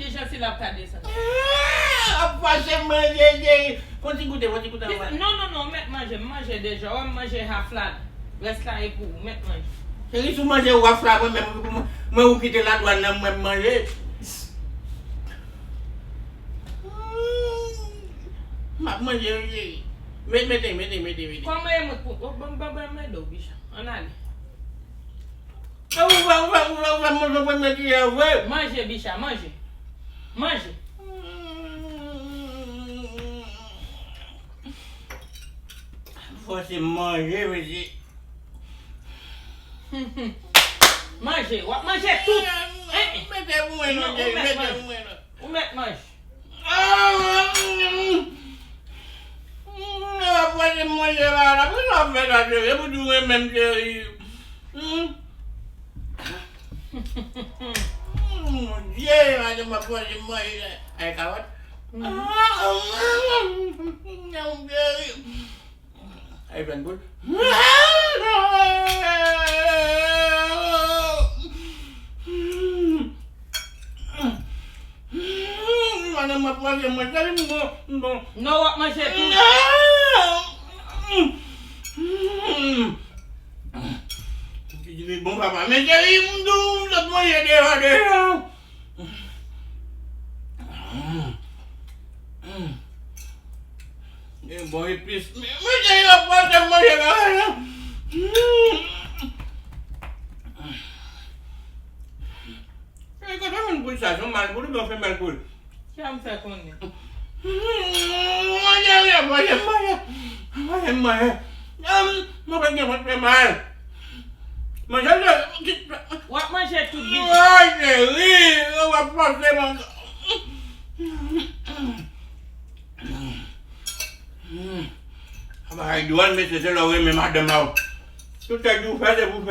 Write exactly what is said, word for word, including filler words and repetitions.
Ki jan fi la ap ka desann? Ap fòse manje, cheri. Fon ti goute, fon ti goute anvan. Non, non, non, ou mèt manje, m manje deja. Wè, m manje half la. Rès la e pou ou, mèt manje. Cheri, si w manje waf la, mwen menm, mwen ou kite ladwàn nan, mwen m manje. M ap manje, wi, cheri. Mete, mete, mete, mete, mete. Kòman e mwen pou, oh, ban, ban, ban m ede w, Bicha. Ann ale. E ou fè, ou fè, ou fè, ou fè manje premye kiyè vre. Manje, Bicha, manje. Manje. Fòse manje, mesye. Manje, w ap manje tout. Mete pou mwen, non, mete pou mwen, non. Ou mèt manje. Mwen ap manje manje la, la, pou sa w fè sa, cheri, e pou di w renmen m, cheri. Mon Dye, madanm ap manje manje la. Ay, kawòt. Mon Dye. Ay, grenn poul. Madanm ap manje manje, m bon, m bon. Non, w ap manje tou. Li bon papa, men cheri, m di w, m sot manje deja, deja. Gen bon epis. Men, men cheri, w ap fòse m manje la. E kote moun pou sa, se yon mal pou li, oubyen yon femèl pou li? Kiyès m fè konnen? Manje, manje, manje. Manje, manje. Mwen pa gen vant fè mal. Manje, manje. W ap manje tout, Bicha. Ay, cheri, w ap fòse mwen. Bagay dwòl, mesye, se lè w renmen madanm a w. Tout sa di w fè, se pou w fè.